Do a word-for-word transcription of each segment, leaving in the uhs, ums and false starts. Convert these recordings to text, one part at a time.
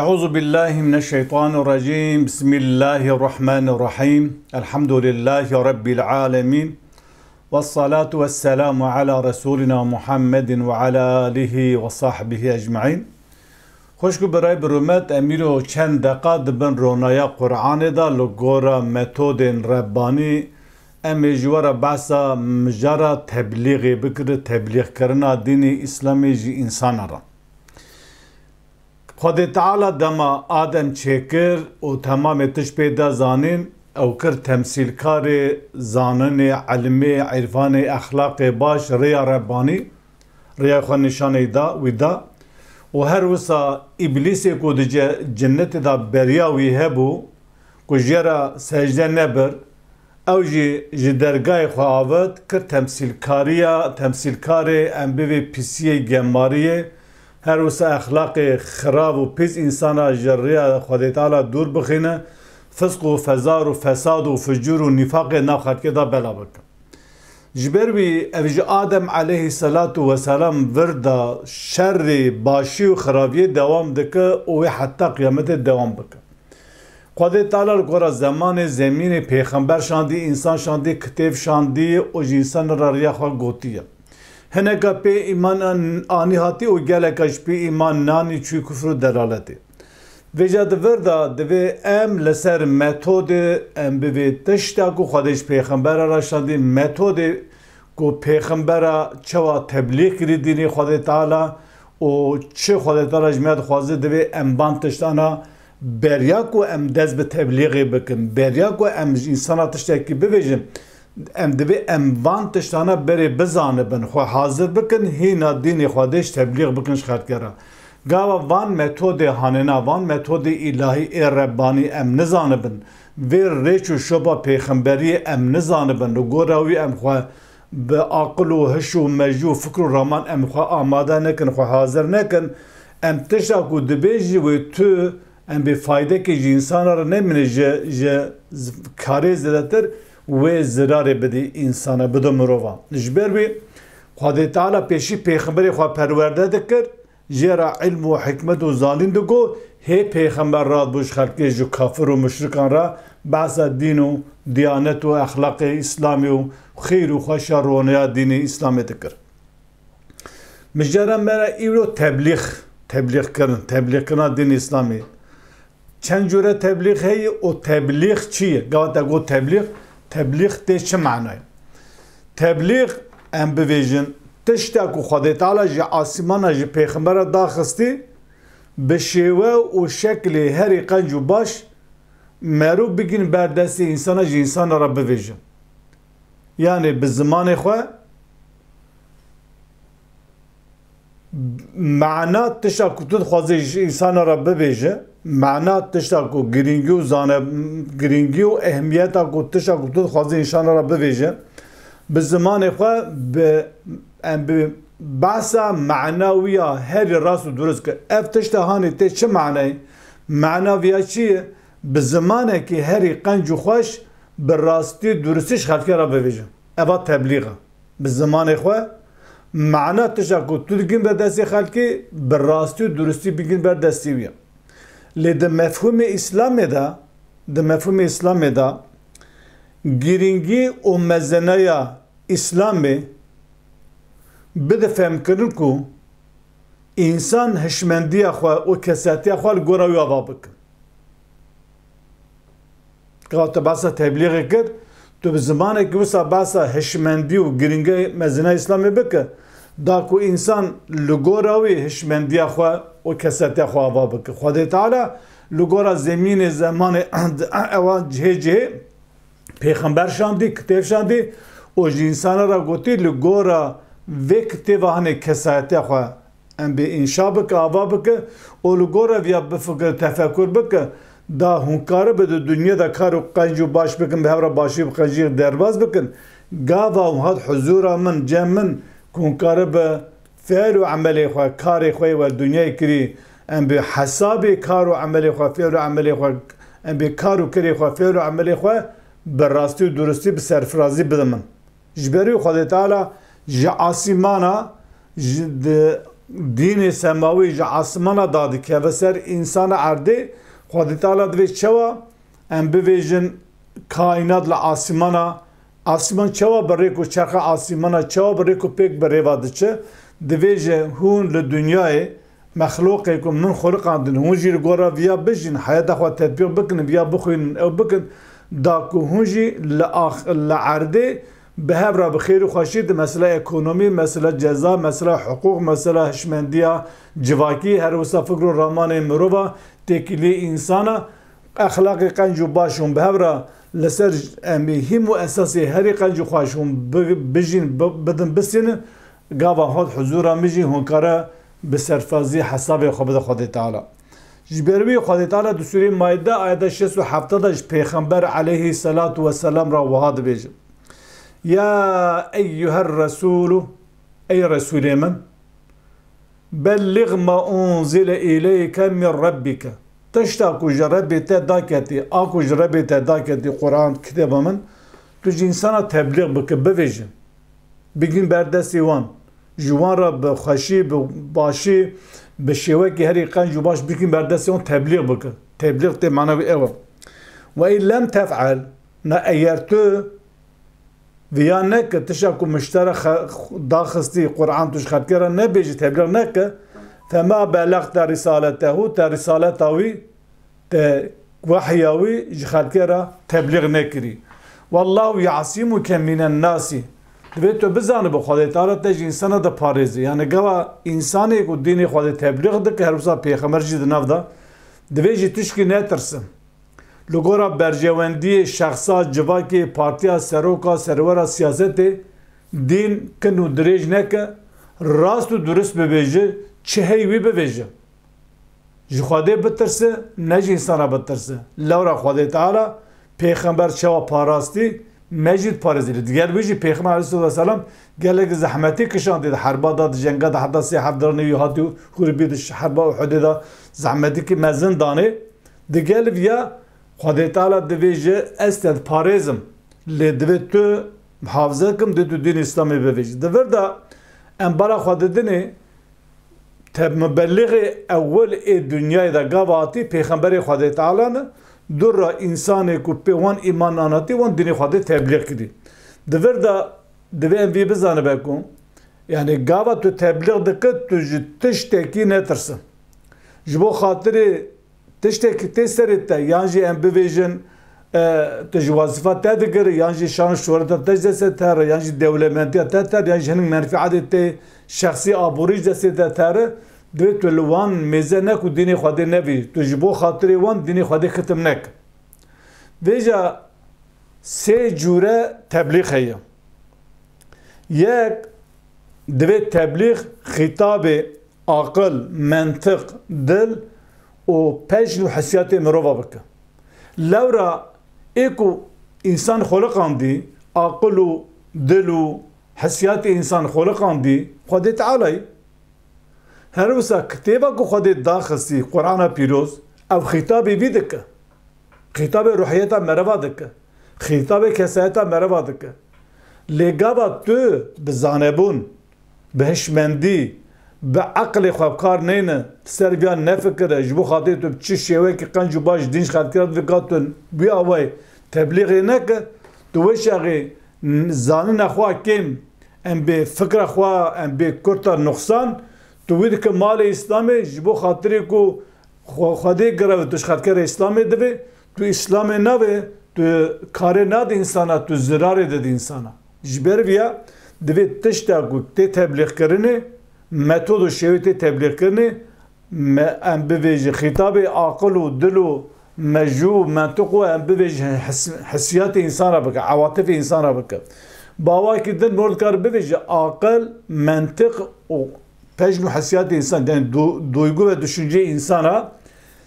أعوذ بالله من الشيطان الرجيم. بسم الله الرحمن الرحيم. الحمد لله رب العالمين. والصلاة والسلام على رسولنا محمد وعلى آله وصحبه أجمعين. Xwişk û birayê bi rûmet, em îro çend deqa di bin ronaya Qur'anê de li gora metodên Rebbanî em ê ji we re behsa mijara teblîxê bikirin, teblîxkirina dînê Îslamê ji însana re. Xwedê Teala dema Adem çêkir û temamê tişt pê de zanîn, ew kir temsîlkarê zaninê, ilmê, îrfanê, exlaqê baş, rêya Rebbanî, rêya xwe nîşanê da, wî da. Û her wisa Îblîsê ku di ce-, cinnetê de beriya wî hebû, ku jê re secde nebir, ew jî ji dergayê xwe avêt, kir temsîlkariya, temsîlkarê em bivê pisiyê, gemariyê, her wisa exlaqê xirab û pîs însana ji rêya Xwedê Teala dûr bixîne, fisq û fezar û fesad û fucûr û nîfaqê nav xelkê de bela bikin. Ji ber wî ev ji Adem aleyhisselatu vesselam vir de şerê, başî û xirabiyê dewam dike û wê heta qiyametê dewam bike. Xwedê Teala li gora zemanê, zemînê, pêxember şandî, însan şandî, kitêb şandî û ji însan re riya xwe gotiye. Hineka pê îman an-, anî hatî û geleka ji pê îman nanî, çûyî kufr û delaletê. Vêca di vir de divê em li ser metodê em bivê tişta ku Xwedê ji pêxembera re şandî, metodê ku pêxembera çawa teblîx kirî dînê Xwedê Teala û çi Xwedê Teala ji me dixwaze, divê em van tiştana beriya ku em dest bi teblîxê bikin, beriya ku em ji însana tiştekî bibêjin, em divê em van tiştana berê bizanibin, xwe hazir bikin, hîna dînê Xwedê ji teblîx bikin ji xelkê re. Gava van metodê hanêna, van metodê îlahî ê Rebbanî em nizanibin, vê rêç û şopa pêxemberiyê em nizanibin, li gora wî em xwe bi aqil û hiş û mejû û fikr û raman em xwe amade nekin, xwe hazir nekin, em tişta ku dibêjî wê tu em bê faydekê ji însana re nemîne, ji, ji z-, karê zêdetir wê zirarê bidî însana, bido mirova. Ji ber wî Xwedê Teala pêşî pêxemberê xwe perwerde dikir, jê re ilm û hikmet û zanîn digot, hê pêxember radibû ji xelkê, ji kafir û muşrikan re behsa dîn û diyanet û exlaqê Îslamê û xêr û xweşa ronaya dînê Îslamê dikir. Mijara me re îro teblîx, teblîxkirin, teblîxkirina dînê Îslamê. Çend cure teblîx heye û teblîx çi ye? Gava te got teblîx, teblîx tê çi manayê? Teblîx, em bivêjin, tişta ku Xwedê Teala ji asîmana ji pêxembera daxistî, bi şêwe û şeklê herî qenc û baş, merû bigîn ber destê însana, ji însana re bivêjin. Yanê bi zimanê xwe, mana tişta ku tu dixwazî ji însana re bibêje, mana tişta ku girîngî û zane-, girîngî û ehmiyeta ku tişta ku tu dixwazî însana re bibêje, bi zimanê xwe, bi, em bi behsa mana wî ya herî rast û durust kir. Ev tişta hanê tê çi manayê? Mana vî ya çi ye? Bi zimanekî herî qenc û xweş, bi rastî û duristî ji xelkê re bibêje. Eva teblîx e. Bi zimanê xwe, mana tişta ku tu digîn ber destê xelkê, bi rastî û duristî bigîn ber destê wî. Lê di mefhûmê Îslamê de, di mefhûmê Îslamê de, girîngî û mezeneya Îslamê bide fehmkirin ku însan hişmendiya xwe û kesetiya xwe li gora wî ava bike. Ka te behsa teblîxê kir, tu bi zimanekî wisa behsa hişmendî û girînge mezina Îslamê bike, da ku însan li gora wî hişmendiya xwe û kesetiya xwe ava bike. Xwedê Teala li gora zemînê, zemanê ewa cihê cihê pêxember şandî, kitêb şandî û ji însana re gotî, li gora vê kitêba hanê kesayetiya xwe em bê înşa bike, ava bike û li gora viya bifikir, tefekur bike, da hûn karibe di dinyê de kar û qenc û baş bikin, bi hev re başî û qencî derbas bikin. Gava hûn hat huzura min, cem min, ku hûn karibe fiil û emelê xwe, karê xwe yê we dinyayê kirî, em bê hesabê kar û emelê xwe, fiil û emelê xwe, em bê kar û kirê xwe, fiil û emelê xwe bi rastî û duristî, bi serfirazî bide min. Ji ber wî Xwedê Teala ji asîmana, ji, di dînê semawî ji asimana dadikeve ser însana erdê, Xwedê Teala divê çawa em bivêjin kaînat li asimana, asiman çawa bi rêk û çerxa asimana, çawa bi rêk û pêk bi rêva diçe, divêje hûn li dinyayê mexlûqê ku min xuliqandin, hûn jî li gora viya bijîn, heyata xwe tetbîq bikin, viya bixwînin, ew bikin, da ku hûn jî li ax-, li erdê bi hev re bi xêr û xweşî di mesela ekonomî, mesela ceza, mesela hiqûq, mesela hişmendiya civakî, her wisa fikr û ramanê mirova, têkiliyê însana, exlaqê qenc û baş hûn bi hev re li ser em ê hîm û esasê herî qenc û xweş hûn bi-, bijîn, bi-, bidin, bisînin, gava hot huzûra min jî hûn kare bi serfazî hesabê xwe bide Xwedê Teala. Ji ber wî Xwedê Teala di Sûreyê Maîde ayeta şêst û heft de ji Pêxember aleyhî selatu weselam re wiha dibêje: Ya eyyuher Resûlu, ey Resûlê min, belliğ ma unzile ileyke min Rabbike. Tişta ku ji Rebbê te daketî, a ku ji Rebbê te daketî, Quran, kitêba min, tu ji însana teblîx bike, bivêje. Bigîn ber destê wan. Ji wan re bi xweşî, bi başî, bi şêwekî herî qenc û baş bigîn ber destê wan, teblîx bike. Teblîx tê mana wî ew e. Ve in lem tef'el, na eger tu viya neke, tişta ku min ji te re xe-, daxistî, Quran tu ji xelkê re nebêjî, teblîx neke, fema belexte risaletehu, te risaleta wî, te wehya wî ji xelkê re teblîx nekirî. Wallahu ya'simuke minen nasi. Divê tu bizanibe Xwedê Teala te ji însana diparêze. Yani gava însanê ku dînê Xwedê teblîx dike, her wisa pêxember jî di nav de, divê ji tişkî netirse. Li gora berjewendiyê şexsa, civakê, partiya, seroka, serwera siyasetê, dîn kin û dirêj neke, rast û durist bibêje, çi hey wî bibêje. Ji Xwedê bitirse, ne ji însana bitirse. Lewra Xwedê Teala pêxember çawa parastî, me jî diparêzî. Digel wî jî Pêxember aleyhisselatu vesselam gelek zehmetî kişandî, di herba de, di jenga de, heta sê heft diranê wî hatî hûr bî, di ş-, herba Uhudê de zehmetîkî mezin danê. Digel viya Xwedê Teala divêje, ez te diparêzim. Lê divê tu muhafize kim, divê tu dîn Îslamê bivêjî. Di vir de em bala xwe didinê, te mubelliğê ewil ê dinyayê de gava hatî, pêxemberê Xwedê Teala ne, dûr re însanê ku pê wan îman anatî, wan dînê Xwedê teblîx kirî. Di vir de divê em vî bizanibe ku, yani gava tu teblîx dike, tu ji tiştekî netirse. Ji bo xatirê tiştekî tê serê te, yan jî em bivêjin, e, tu ji wezîfa te digire, yan jî şan û şohreta te ji destê te re, yan jî dewlemendiya te te re, yan jî hinek menfîatê te şexsî aborî ji destê te te re, divê tu li wan mêze ne ku dînê Xwedê nevî, tu ji bo xatirê wan dînê Xwedê xitim neke. Vêca sê cûre teblîx heye. Yek, divê teblîx xîtabê aqil, mentiq, dil û pejn û hesiyatê mirova bike. Lewra ê ku însan xoliqandî, aqil û dil û hesiyatê însan xoliqandî, Xwedê Tealayî. Her wisa kitêba ku Xwedê daxistî, Qur'ana Pîroz, ew xîtabê vî dike. Xîtabê ruhiyeta mereva dike. Xîtabê kesayeta mereva dike. Lê gava tu bi zanebûn, bi hişmendî, bi eqlê xwe bi kar neyne, ser viya nefikire, ji bo xatirê tu bi çi şêwekî qenc û baş dîn ji xelkê re divê, ka tu wî awayî teblîxê neke, tu wê çaxê n-, zanina xwe kêm, em bê fikra xwe, em bê kurta nuqsan, tu wî dike malê Îslamê, ji bo xatirê ku Xwe-, Xwedê gireve tu ji xelkê re Îslamê divê, tu Îslamê navê, tu karê nadî însana, tu zirarê didî însana. Ji ber viya divê tişta ku tê teblîxkirinê, metod û şêwê tê teblîxkirinê, me, em bivêjin xîtabê aqil û dil û mejû û mentiq û em bivêjin his-, hissiyatê însana bike, ewatifê însana bike. Bawakî din mor dikare bivêje aqil, mentiq û pejn û hesiyatê însan, yani du-, duygu ve düşünceyê însana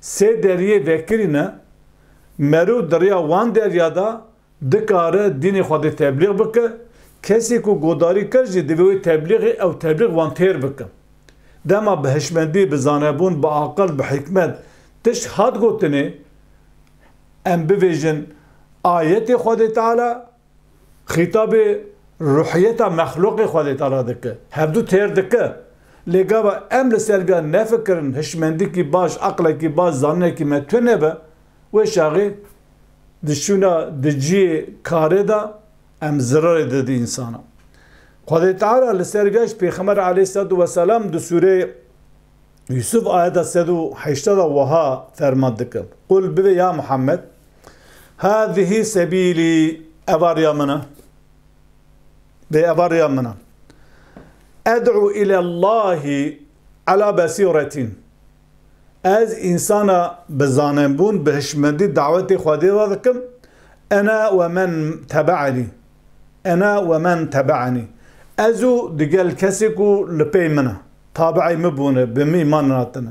sê deriyê vekirî ne, merû di riya wan deriya de dikare dînê Xwedê teblîx bike. Kesê ku godarî kir jî divê wê teblîxê ew teblîx wan têr bike. Dema bi hişmendî, bi zanebûn, bi aqil, bi hikmet tişt hat gotinê, em bivêjin ayetê Xwedê Teala, xîtabê ruhiyeta mexlûqê Xwedê Teala dike. Hevdu têr dike. Lê gava em li ser vîya nefikirin, hişmendîkî baş, aqlekî baş, zanînekî me tune be, wê çaxê di şûna, di cihê karê de em zirarê didin însana. Xwedê Teala li ser vîya ji Pêxember aleyhisselatu vesselam di sûreyê Yusuf ayeta sed û heştê de wiha ferman dike. Qul, bivê ya Muhammed, hâzihî sebîlî, eva riya min e. Bê eva riya min e. Ed'u ilallahî ala besîretîn. Ez însana bi zanebûn, bi hişmendî dawetê Xwedê ve dikim. Ene we men tebe'enî. Ene we men tebe'enî. Ez û digel kesê ku li pey min e. Tabi'ê min bûne, bi min îman hatine.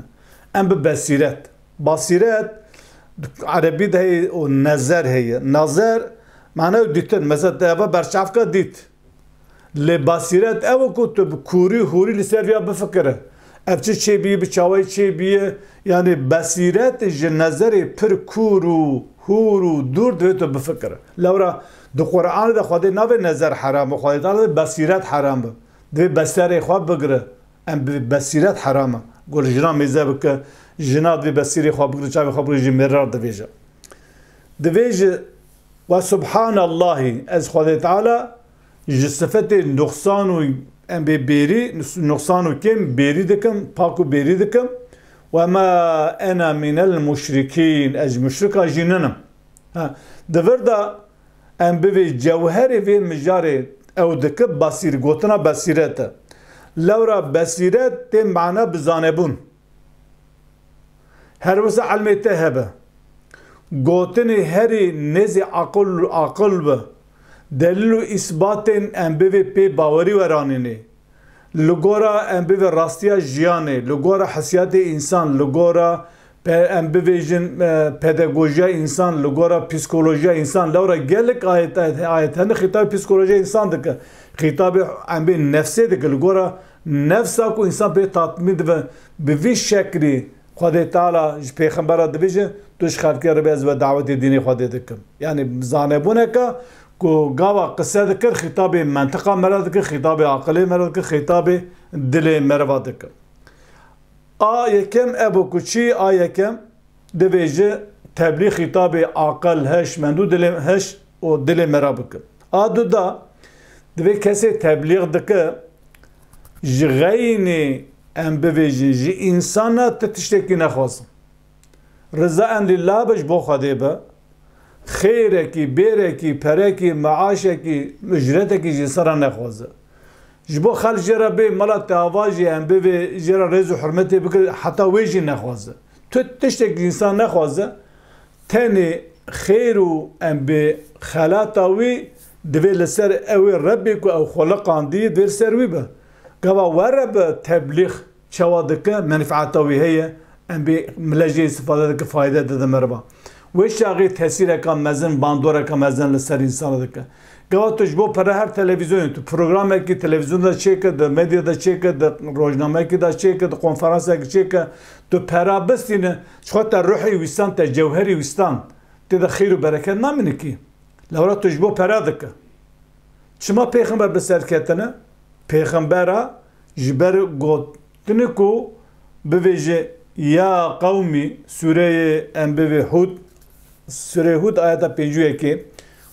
Em bi besîret. Basîret, erebî de heye û nezer heye. Nezer, mane dîtin. Mesela te eva berçavka dît. Lê basîret ew e ku tu bi kûrî hûrî li ser viya bifikire. Ev çi çêbîye, bi çawayî çêbîye? Yanî basîret ji nezerê pir kûr û hûr û dûr divê tu bifikire. Lewra di Qur'anê de Xwedê navê nezer heram e, Xwedê Teala dê basîret heram e. Divê beserê xwe bigire. Em bi besîret heram e. Ku li jina mêze bike, jina divê besîrê xwe bigire, çavê xwe bigire, ji mêra re divêje. Divêje, we subhanallahî, ez Xwedê Teala ji sifetê nuqsan û em bê bêrî, nuqsan û kêm bêrî dikim, pak û bêrî dikim. Ve ma ene minel muşrikîn, ez ji muşrika jî ninim. Ha, di vir de em bivê cewherê vê mijarê ew dike basîr, gotina basîret e. Lewra basîret tê mana bi zanebûn. Her wisa ilmê te hebe. Gotinê herî nêzî aqil, aqil be. Delîl û îsbatên em bivê pê bawerî weranînê. Li gora em bivê rastiya jiyanê, li gora hesiyatê însan, li gora pe-, em bivêjin, e, pedagojiya însan, li gora psîkolojiya însan, lewra gelek ayet, ayet, ayet hene xîtabê psîkolojiya însan dike. Xîtabê em bê nefsê dike, li gora nefsa ku însan pê tatmîn dibe, bi vî şeklî Xwedê Teala ji pêxembera dibêje, tu ji xelkê re bê ez we dawetê dînê Xwedê dikim. Yanî zanebûneke ku gava qise dikir, xîtabê mentiqa me re dikir, xîtabê aqilê me re dikir, xîtabê dilê me re va dikir. A yekem ev ku çi, a yekem divêje teblî xîtabê aqil, heş, mendû dilê, heş û dilê me re bikin. A du da divê kesê teblîx dike, ji xeynê em bivêjin, ji însana ti tiştekî nexwazin. Riza en lillah be, ji bo Xwedê be. Xêrekî, bêrekî, perekî, meaşekî, ucretekî ji însana nexwaze. Ji bo xelk jê re bê mala te ava jî em bivê jê re rêz û hurmetê bikir, heta wê jî nexwaze. Tu tiştekî ji însan nexwaze, tenê xêr û em bê xelata wî divê li ser ew ê Rebbê ku ew xuliqandî, divê li ser wî be. Gava were bi teblîx, çawa dike, menfeeta wî heye, em bê mile jê îstifade dike, fayde dide meriva. Wê çaxê tesîreka mezin, bandoreka mezin li ser însana dike. Gava tu ji bo pere her televîzyonê, tu programekî televîzyonda çêke, di medya de çêke, di rojnameyekî de çêke, di konferansekî çêke, tu pera bistîne, ji xwe te ruhê wîstan, te cewherî wîstan, tê de xêr û bereket naminikî. Lewra tu ji bo pera dike. Çima pêxember bi ser ketine? Pêxembera ji ber gotinê ku bivêje, ya qewmî, sûreyê em bivê Hûd, sûreyê Hûd ayeta pêncî û yekê,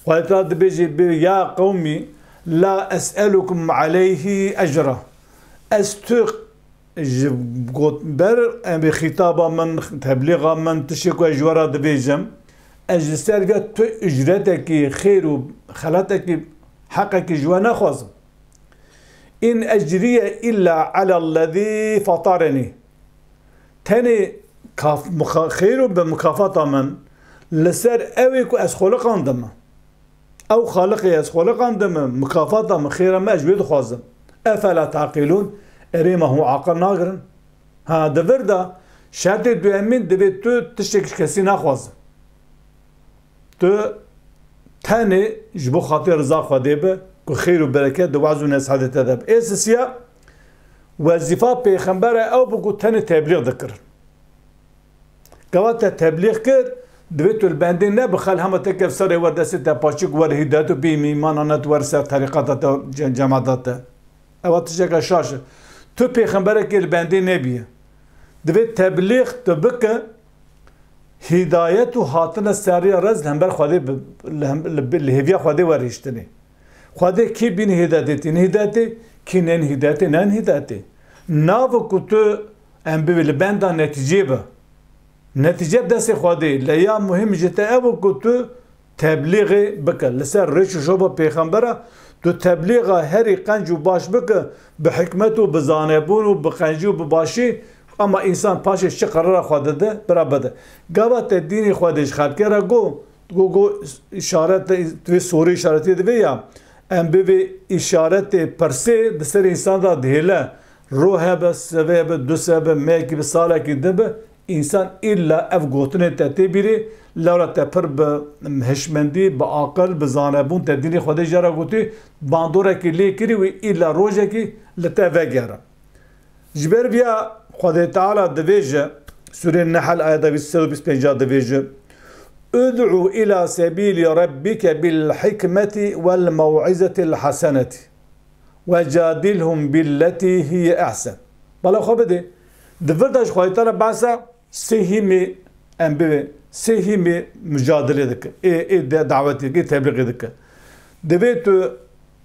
Xwedê Teala dibêje, bi ya qewmî la es'elukum aleyhî ecra. Ez tu Ji got-, ber em ê xîtaba min, teblîxa min, tiştê ku ez ji we re dibêjim, ez ji ser vê tu ucretekî, xêr û xelatekî, heqekî ji we nexwazim. In ecriye illa alellezî fetarenî. Tenê kaf-, muxa-, xêr û bi mukafata min li ser ew ê ku ez xoliqandime. Ew Xaliqê ez xoliqandime, mukafata min, xêra min ez ji wê dixwazim. Efela taqîlûn, erê me hûn aqil nagirin? Ha, di vir de şertê duyemîn divê tu tiştek ji kesî nexwaze. Tu tenê ji bo xatirê riza Xwedê be, ku xêr û bereket di waz û nesiheta te de be. Ê sisiya wezîfa pêxembera ew bû ku tenê teblîx dikirin. Gava te teblîx kir, divê tu li bendê ne bi xel hema te kev serê wer destê te paçik wer hîdayet û bî îmana ne tu wer ser terîqata te ce-, cemata te. Ewa tişteke şaş e. Tu pêxemberekê li bendê nebîye. Divê teblîx tu bike, hîdayet û hatine ser rêya rez li hember Xwedê bi, li hem, li, li hêviya Xwedê werîştinê. Xwedê kî bîn hîdayetê, tîn hîdayetê, kî nên hîdayetê, nên hîdayetê. Navo ku tu em bivê li benda netîcê be. Netîce bi destê Xwedê, lê ya muhîm ji te ev e ku tu teblîxê bike. Li ser rêç û şoba pêxembera tu teblîxa herî qenc û baş bike, bi hikmet û bi zanebûn û bi qencî û bi başî, ama însan paşê çi qerara xwe dide, bira bide. Gava te dînê Xwedê ji xelkê re got, got, got, îşaret, tu vê sorê îşaretê divê ya, em bivê îşaretê pirsê di ser însan de dihêle, roh hebe, sivê hebe, du sivê hebe, mehekî bi salekî din be, însan îlla ev gotinê te tê bîrê, lewra te pir bi hişmendî, bi aqil, bi zanebûn te dînê Xwedê jê re gotî, bandorekî lê kirî wî îlla rojekî li te vegere. Ji ber viya Xwedê Teala divêje, Sûrê Nehl ayeta bîst û pênc divêje, "Ud'u ila sebîlî rabbike bil hikmeti wel mew'izetil haseneti." "Ve cadilhum billeti hiye ehsen." Bala xwe bidê. Di vir de ji Xwedê Teala behsa sê hîmê em bivê, sê hîmê mucadilê dike. Ê, ê de, dawetê, ê teblîxê dike. Divê tu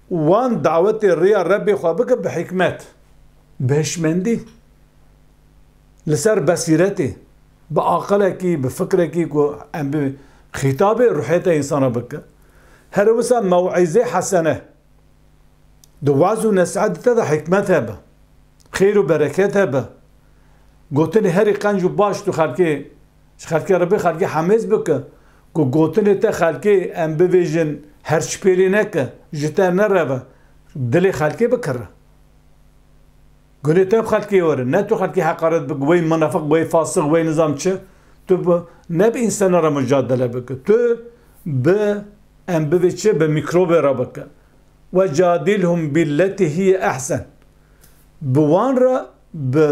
wan dawetê rêya Rebbê xwe bike bi hikmet, bi hişmendî, li ser besîretê, bi aqilekî, bi fikrekî ku em bi xîtabê ruhê te însana bike. Her wisa mew'îzê hesene. Di waz û nesihet te de hikmet hebe. Xêr û bereket hebe. Gotinê herî qenc û baş tu xelkê, ji xelkê re bê, xelkê hemêz bike. Ku gotinê te xelkê em bivêjin her çi pêlê neke, ji te nereve. Dilê xelkê bikire. Gunê te bi xelkê were. Ne tu xelkê heqaret bike, wey munafiq, wey fasiq, wey nizam çi. Tu bi, ne bi însana re mucadele bike. Tu bi, em bivê çi, bi mîkrobê re bike. "Ve cadilhum billeti hiye ehsen." Bi wan re, bi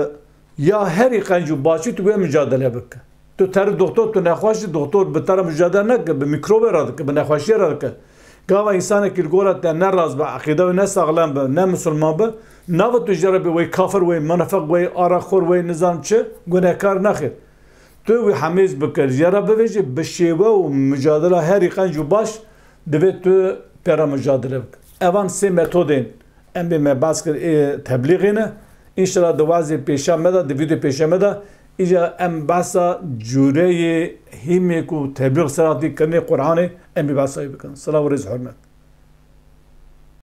ya herî qenc û başî tu wê mucadele bike. Tu terî doktor, tu nexweş î, doktor bi te re mucadele neke, bi mîkrobê re dike, bi nexweşiyê re dike. Gava însanekî li gora te ne rast be, eqîda wê ne saxlem be, ne misilman be, nava tu jê re bê wey kafir, wey munafiq, wey araxor, wey nizam çi, gunehkar nexêr. Tu wî hemêz bike, jê re bivêjî, bi şêwe û mucadela herî qenc û baş divê tu pê re mucadele bike. Evan sê metodên em bê me behs kir ê teblîxê ne. Înşallah di wazê pêşa me de, di vîdeo pêşa me de, îca em behsa cûreyê hîmê ku teblîx ser hatî kirinê Qur'anê em bê behsa wî bikin. Silav û rêz hurmet.